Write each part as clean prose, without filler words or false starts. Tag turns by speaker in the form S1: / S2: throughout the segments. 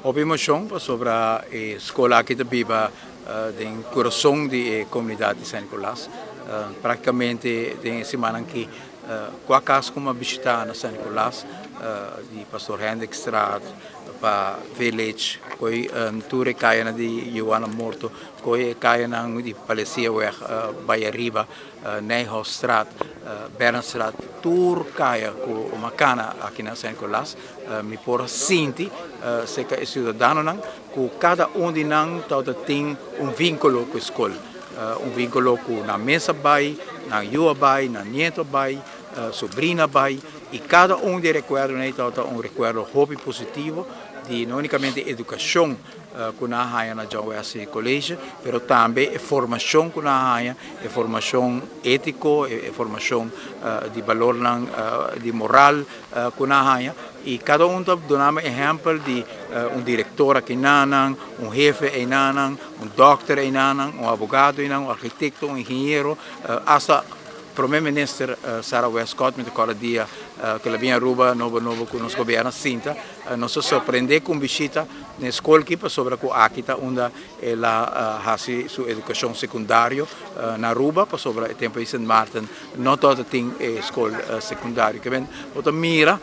S1: Hopi emocion pasobra e scol aki ta biba den curason di e comunidad di San Nicolas. Practicamente den e simannan aki cua cas cu mi a bishita na San Nicolas, di Pastor Hendrikstraat pa Village, coy tur e cayanan di Johanna Morto, coy e cayanan di Palesiaweg bay ariba, Nijhoffstraat, Bernstraat, tur caya cu mi a cana aki na San Nicolas. Mi por sinti serka e siudadanonan ku kada un di nan tabata tin un vínkulo ku e skol, un vínkulo ku nan mes a bai, nan yu a bai, nan nieto a bai, sobrina a bai, i kada un di e rekuerdonan ei tabata un rekuerdo hopi positivo di no únikamente edukashon ku nan a haña na John Wesley College, pero tambe e formashon ku nan a haña, e formashon étiko, e formashon di balornan di moral ku nan a haña. I kada un ta duna mi ehèmpel di un direktor aki nanan, un hefe einanan, un dòkter einanan, un abogado einan, un arkitekto, un ingeniero, asta Prome Minister Sarah Westcott, mi ta kòrda dia ku el a bin Aruba nobo nobo ku nos gobièrnu a sinta, nos a sorprendé ku un bishita na e skol aki pasobra ku aki ta unda el a hasi su edukashon sekundario na Aruba pasobra e tempu ei Sint Maarten no tabata tin e skol sekundario. Ke men bo ta mira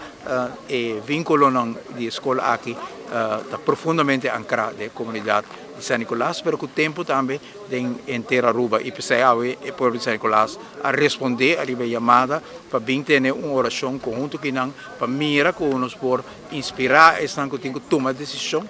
S1: e vinkulonan di e skol aki ta profundamente ankrá den e komunidat di San Nicolas pero ku tempu tambe den henter Aruba y p'esei awe e pueblo di San Nicolas a responde ariba e yamada pa bin tene un oracion conhunto cu nan pa mira cu nos por inspira esnan cu tin cu tuma decision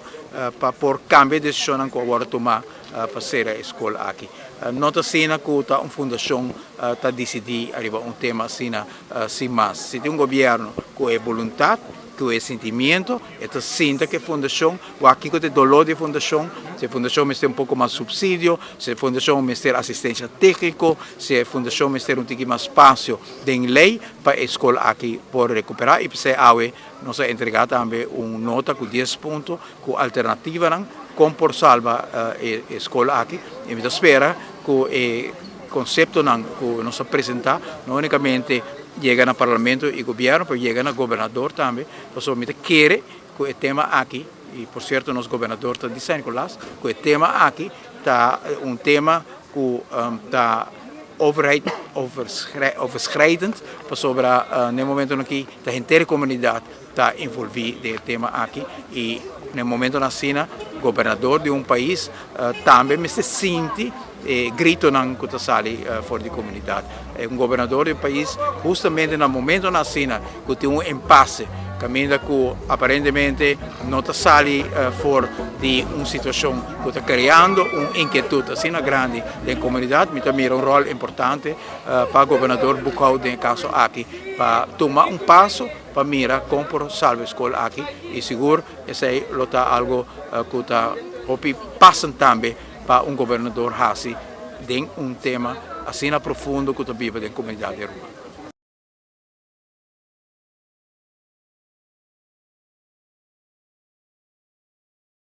S1: pa por cambia e decisionnan cu a wordo tuma pa cera e scol aki. No ta asina cu ta un fundacion ta dicidi ariba un tema asina sin mas. Si tin un gobierno cu e boluntad, cu e sentimiento, e ta sinta cu e fundacion, wak kico ta e dolor di e fundacion, si e fundacion mester un poco mas subsidio, si e fundacion mester asistencia tecnico, si e fundacion mester un tiki mas spacio den ley pa e scol aki por recupera. Y p'esey awe nos a entrega tambe un nota cu dies punto cu alternativanan con por salba e scol aki. Y mi ta spera cu e conceptonan cu nos a presenta no unicamente yega na Parlamento y Gobierno, pero yega na Gobernador tambe, pasobra mi ta kere cu e tema aki, y por cierto nos Gobernador ta di San Nicolas, cu e tema aki ta un tema cu ta overheid overschrijdend, pasobra na e momentonan aki ta henter e comunidad ta envolvi den e tema aki y na e momentonan asina gobernador di un pais tambe mester sinti e gritonan cu ta sali for di comunidad. Un gobernador di un pais hustamente na momentonan asina cu tin un impasse caminda cu aparentemente no ta sali for di un situacion cu ta creando un inquietud asina grandi den comunidad, mi ta mira un rol importante pa gobernador Boekhoudt den e caso aki pa tuma un paso pa mira kon por salba e skol aki i sigur esei lo ta algo ku ta hopi pasen tambe pa un gobernador hasi den un tema asina profundo ku ta biba den komunidat di Aruba.